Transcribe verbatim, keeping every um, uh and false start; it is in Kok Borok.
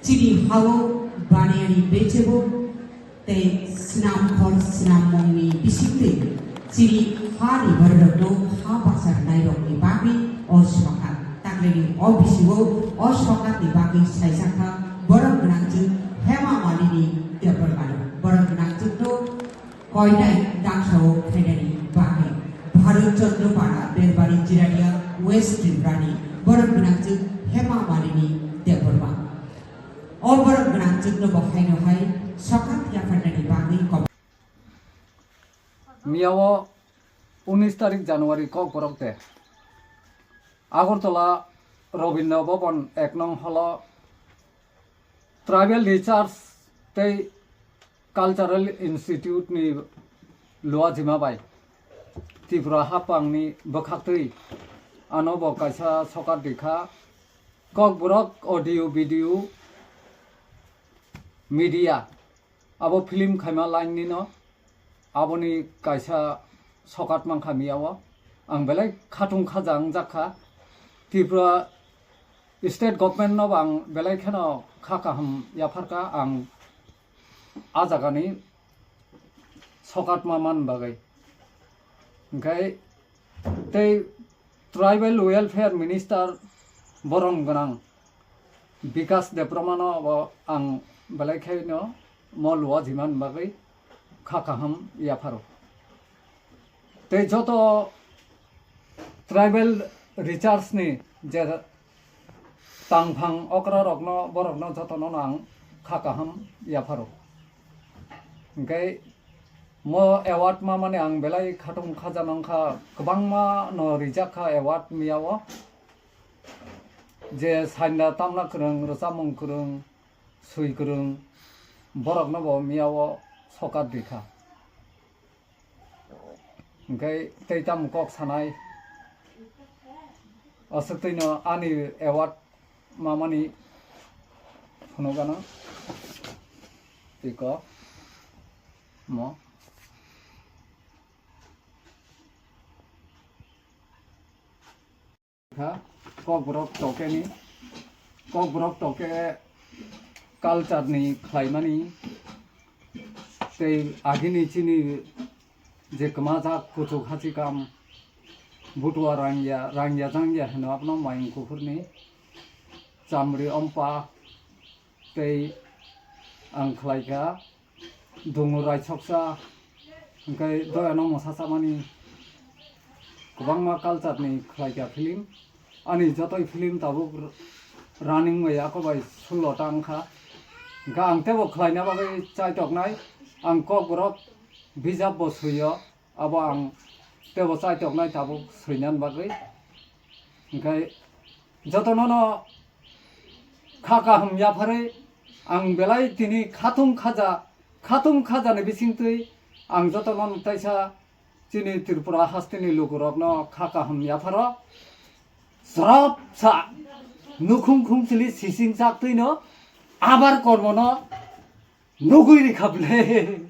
Chini hao baniyani bechebo tei snam khor snam mungni bisingtwi chini ha ni bororokno ha bacha rwnairokni bagwi o sokat. Taklini o bisio o sokatni bagwi saijakha borok gwnangchwk Hema Malini Debbarma. Borok gwnangchwkno koinai dangsao khainani bagwi Bharat Chandra Para Berbari Jirania West Tripurani borok gwnangchwk Hema Malini Debbarma. O borok gwnangchwkno bo haino hai sokat yapharnani bagwi kok. Miyao unis tarik January Kokborok de Agartala Rabindra Bhavan ek nong holo Tribal Research tei Cultural Institute ni luajima bai Tripura haphangni bwkhaktwi ano bo kaisa sokat rikha. Kokborok audio video media abo film khaima line ni no aboni kaisa sokat mankha miyao. Ang belai khatung khaja wngjakha. Tripura state government no bo ang belai kheno kha kaham yapharkha ang a jagani sokatma man bagwi. Hwnkhe tei Tribal Welfare Minister borom gwnang Bikas Debbarmano bo ang belai khaino mo luajima bagwi kha kaham yapharo. Tei joto tribal research ni je tangphang okra rokno borokno jotono ang kha kaham yapharo. Hwnkhe mo award mamani ang belai khatung khaja nangkha, kwbangma no rijak kha award miyao. Je sainda tamna kwrwng, rwchapmung kwrwng, swi kwrwng, borokno bo miyao sokat rikha. Hwnkhe tei tamo kok sanai, aswk twino ani award mamani phunukgano tei kok mo. Kha, Kokborok tokeni, Kokborok toke culture ni khlaimani, tei agini chini je kwmajak kuchuk hachikam, butua rangya, rangya jangya hino abono mayung kuphurni chamri ompa tei ang khlaikha. Dungur raisoksa, hwnkhe doyano mwsachamani kwbangma culture ni khlaikha film. Ani jotoi film tabuk r-, running bai ako bai sullo ta wngkha. Hwnkhe ang teibo khlaina bagwi chaitoknai, ang Kokborok bijap bo swio, abo ang teibo chaitoknai tabuk swinani bagwi. Hwnkhe jotono no kha kaham yapharwi ang belai tini khatung khaja, khatung khajani bisingtwi ang jotono no taisa chini Tripura hasteni lukurokno kha kaham yapharo. Srop sa nukhung khungsili sising chaktwino abar kormono nugwi rikha ble.